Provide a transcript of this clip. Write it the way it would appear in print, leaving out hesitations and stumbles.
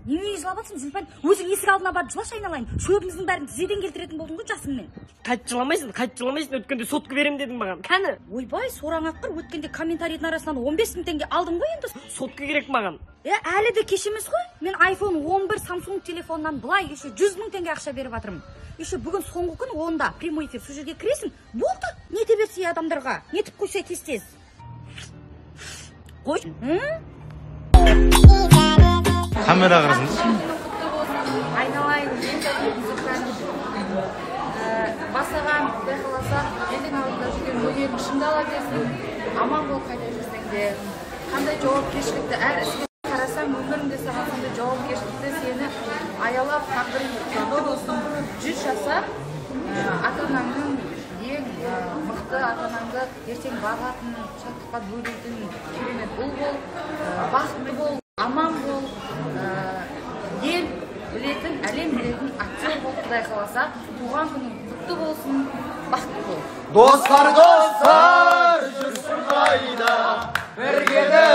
Неменеге жылап жатсың, Зүлпан? Өзің есік алдына барып жылашы, айналайын. Шөбіміздің бәрін тізеден келтіретін болдың ғой жасыңмен. Қайтып жыламайсың, қайтып жыламайсың, өткенде сотка беремін дедің маған. Кәні? Ойбай, сораң аққыр, өткенде комментарийдің арасынан 15 мың теңге алдың ғой енді. Сотка керек маған. Әлі де кеш емес қой. Мен iPhone 11 Samsung телефоннан былай еще 100 мың теңге ақша беріп жатырмын. Еще бүгін соңғы күн онда прямой эфир, сол жерге кіресің. Болды, нете берсе адамдарға, нетіп қойса тез-тез. Қой. Камера қарасыңыз. Айналайын, ең сәтті басаған, Құдай қаласа, елдің алдында жүрген өнерің шыңдала берсін, аман бол қайда жүрсең де. Қандай жауапкершілікті әр іске қарасаң, өміріңде саған сондай жауапкершілікті сені аялап, тағдырың құтты болсын. 100 жаса, ата-анаңның ең мықты ата-анаңды ертең бағатын, шаттыққа бөлейтін керемет ұл бол, бақытты бол, аман бол, ел білетін, әлем білетін актер бол, Құдай қаласа, туған күнің құтты болсын, бақытты бол. Достар, достар, жүрсің қайда, бірге де